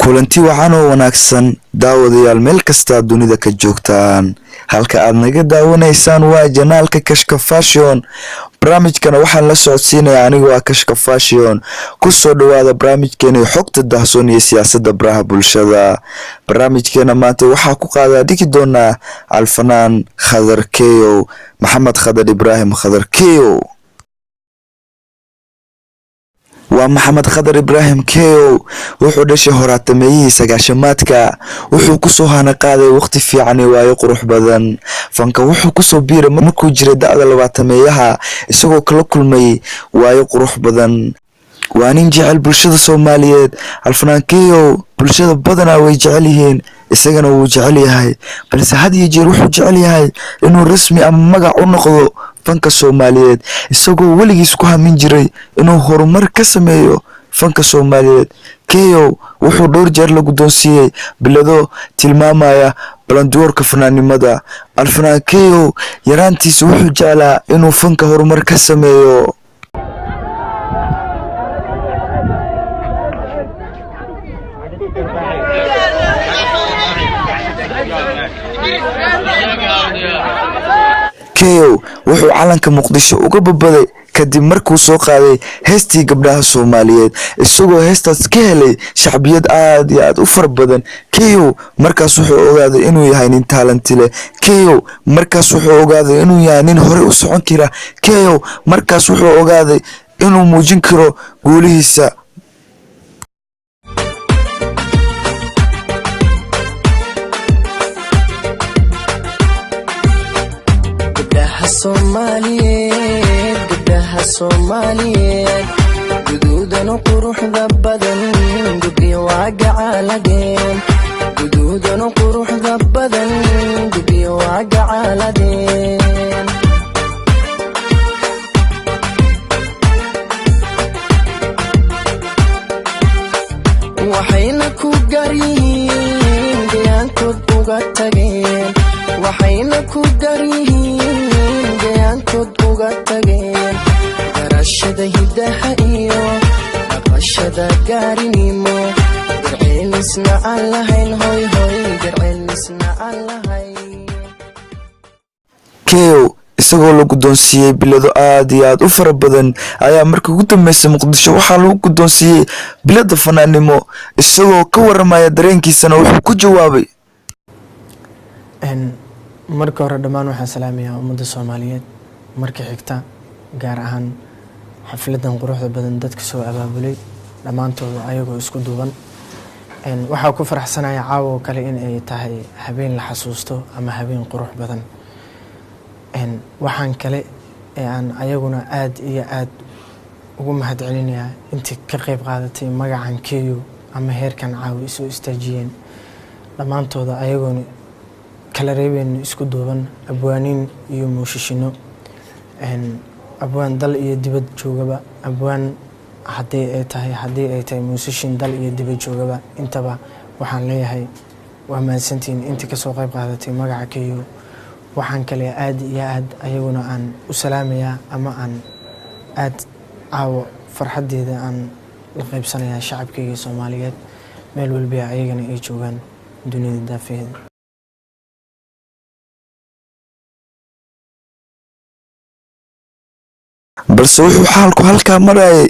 Kulanti wacan oo wanaagsan, daawadayaal, meel kastaa dunida ka joogtaan. Halka aad naga daawanaysaan waa channelka Kashka Fashion. Barnaamijkana waxaan la socodsiinayaa anigoo ah Kashka Fashion. Kusoo dhawaada barnaamijkeena xogta dahsoon iyo siyaasadda baraha bulshada. Barnaamijkeena maanta waxaa ku qaadaa dhigi doonaa alfanaan Khadar Keyow, Maxamed Khadar Ibraahim Khadar Keyow. Waa Maxamed Khadar Ibraahim Keyow. Wuxuu dhashay horaatameeyihii 90-aadka. Wuxuu kusoo hana qaaday waqti fiican iyo waayo qurux badan. Fanka wuxuu kusoo biiray markuu jiray da-da labaatameeyaha, isagoo kala kulmay waayo qurux badan. Waa nin jecel bulshada Soomaaliyeed. Alfanaan Keyow bulshada badanaa way jecel yihiin, isagana wuu jecel yahay, balse had iyo jeer wuxuu jecel yahay inuu rasmi ama magac u noqdo fanka Soomaaliyeed, isagoo weligiis ku hamin jiray inuu horumar ka sameeyo fanka Soomaaliyeed. Keyow wuxuu dhowr jeer la guddoonsiiyey bilado tilmaamaya balandiyoorka fanaannimada. Alfanaan Keyow yaraantiisa wuxuu jeclaa inuu fanka horumar ka sameeyo. Keyow wuxuu calanka Muqdisho uga babaday kadib markuu soo qaaday heestii gabdhaha Soomaaliyeed, isagoo heestaas ka helay shacbiyad aad iyo aad u fara badan. Keyow markaas wuxuu ogaaday inuu yahay nin talent leh. Keyow markaas wuxuu ogaaday inuu yahay nin horey u socon kara. Keyow markaas wuxuu ogaaday inuu muujin karo guulihiisa. Gabdhaha Soomaaliyeed, gabdhaha Soomaaliyeed, guduudanu quruxda badan, gubyo waa gacaaladeen. Guduudanu quruxda badan, gubyo waa gacaaladeen. Waxayna ku gaar yihiin gayaankood uga tageen. Waxayna ku gaar yihiin gayaankood uga tageen garashada hidaha iyo dhaqashada gaarinimo, garceelisna aan lahayn, hoy hoy, garceelisna aan lahayn. Keyow isagoo la guddoonsiiyey bilado aad iyo aad u fara badan ayaa markii ugu dambeysay Muqdisho waxaa lagu guddoonsiiyey bilada fanaannimo. Isagoo ka waramaya dareenkiisana wuxuu ku jawaabay: Marka hore dhammaan waxaan salaamayaa ummadda Soomaaliyeed. Marka xigta, gaar ahaan xafladan quruxda badan dadka soo abaabulay dhammaantooda ayagoo isku duuban. Waxaa ku faraxsanaya caawa oo kale in ay tahay habeen la xasuusto ama habeen qurux badan. Waxaan kale ee aan ayaguna aad iyo aad ugu mahadcelinayaa intii ka qeyb qaadatay magacan Keyo ama heerkan caawa isoo istaajiyeen dhammaantooda, ayagoona kala reebeyno, isku duuban, abwaaniin iyo muushishino, abwaan dal iyo dibad joogaba, abwaan haddii ay tahay, haddii ay tahay muusishin dal iyo dibad joogaba, intaba waxaan leeyahay waa mahadsantihiin intii kasoo qeyb qaadatay magaca Keyo. Waxaan kale aad iyo aad ayaguna aan u salaamayaa ama aan aad caawo farxaddeeda aan la qeybsanayaa shacabkayga Soomaaliyeed meel walba ayagana ay joogaan dunida daafaheeda. Balse wuxuu xaalku halkaa marayay,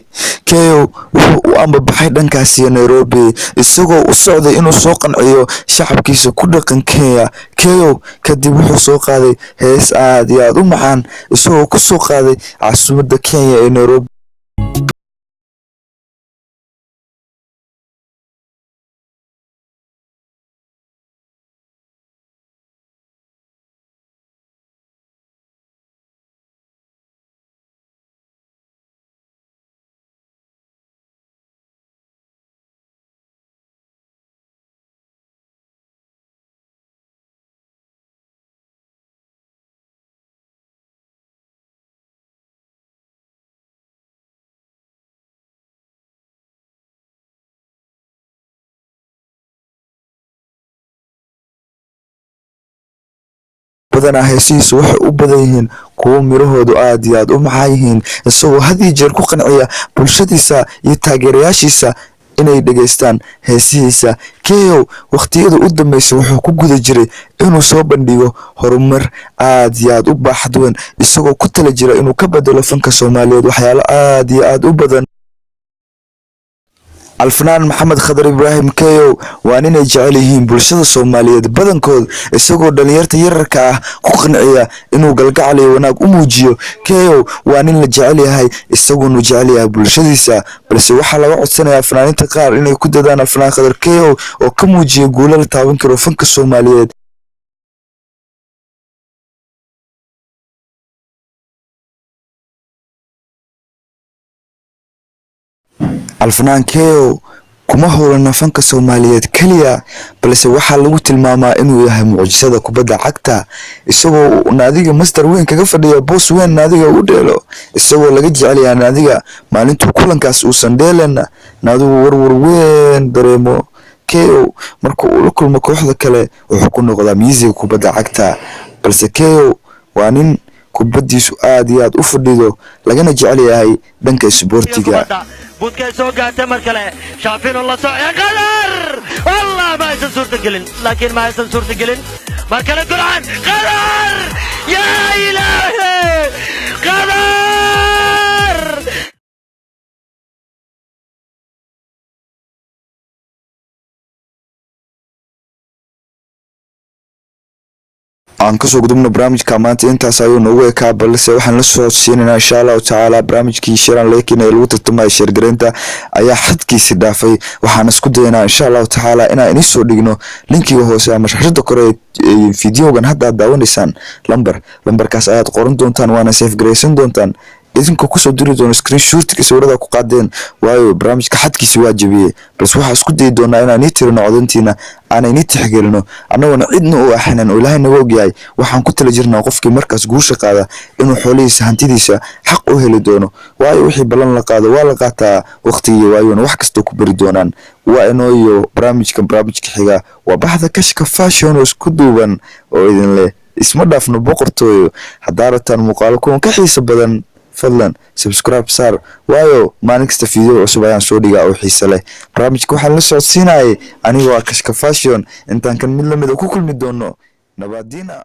Keyow wuxuu u ambabaxay dhankaasiyo Nairobi, isagoo u socday inuu soo qanciyo shacabkiisa ku dhaqan Kenya. Keyow kadib wuxuu soo qaaday hees aad iyo aad u macaan, isagoo ku soo qaaday caasimadda Kenya ee Nairobi. Badanaa heesihiisu waxay u badan yihiin kuwo mirahoodu aad iyo aad u macaan yihiin, isagoo had iyo jeer ku qanciya bulshadiisa iyo taageerayaashiisa. Inay dhegaystaan heesihiisa. Keyow wakhtiyada u dambeysay wuxuu ku guda jiray inuu soo bandhigo horumar aad iyo aad u baaxad weyn, isagoo ku tala jira inuu ka bedelo fanka Soomaaliyeed waxyaalo aad iyo aad u badan. Alfanaan Maxamed Khadar Ibraahim Keyow waa ninay jecel yihiin bulshada Soomaaliyeed badankood, isagoo dhalinyarta yararka ah ku qanciya inuu galgacal iyo wanaag u muujiyo. Keyow waa nin la jecel yahay, isagunu jecel yahay bulshadiisa, balse waxaa laga codsanayaa fanaaniinta qaar inay ku dadaan Alfanaan Khadar Keyow oo ka muujiya guulo la taaban karo fanka Soomaaliyeed. Alfanaan Keyow kuma howlana fanka Soomaaliyeed keliya, balse waxaa lagu tilmaamaa inuu yahay mucjisada kubadda cagta, isagoo naadiga master weyn kaga fadhiya boos weyn naadiga u dheelo, isagoo laga jecelyahay naadiga. Maalintuu kulankaas uusan dheelena, naadigu warwar weyn dareemo. Keyow marka uu la kulmo kooxda kale wuxuu ku noqdaa miisiga kubadda cagta, balse Keyow waa nin kubaddiisu aad iyo aad u fadhido, lagana jecel yahay dhanka isboortiga. Budkay soo gaartay mar kale Shaafino la socya Qadar. Wallah ma aysan suurtagelin, laakiin ma aysan suurtagelin. Mar kale Gurcan Qadar, yaa ilaahe Qadar. Aan kasoo gudubno barnaamijka maanta, intaas ayuu noogu ekaa, balse waxaan la socodsiinaynaa insha Allahu tacaala barnaamijkii Shiran Lekin ee lagu tartamaya sheergareynta ayaa xadkiisi dhaafay. Waxaan isku daynaa insha Allahu tacaala inaan inii soo dhigno linkiga hoose ama shaashada kore ee videogan hadda aad daawanaysaan. Lambarkaas ayaad qoran doontaan, waana safe garaysan doontaan, idinkoo kusoo diri doono screenshotka sawirada ku qaadeen, waayo barnaamijka xadkiisi waa jabiyey. Balse waxaa isku dayi doonaa inaan nii tirino codantiina, aan inii tixgelino, annagoona cidna u axinan oo Ilaahay naga ogyahay. Waxaan ku tala jirnaa qofkii markaas guusha qaada inuu xoolihiisa, hantidiisa xaq u heli doono, waayo wixii ballan la qaado waa la qaataa. Waqtigii waayona wax kastoo ku beri doonaan. Waa inoo iyo barnaamijkan barnaamijka xiga. Waa baxda Kashka Fashion oo isku duuban oo idin leh isma dhaafno, boqortooyo. Haddaa rabtaan muuqaalo kuwan ka xiiso badan, fadlan subscribe saar, waayo maalin kasta video cusub ayaan soo dhigaa oo xiise leh. Barnaamijka waxaan la socodsiinayay anigoo ah Kashka Fashion. Intaan kan mid lamida ku kulmi doono, nabadina.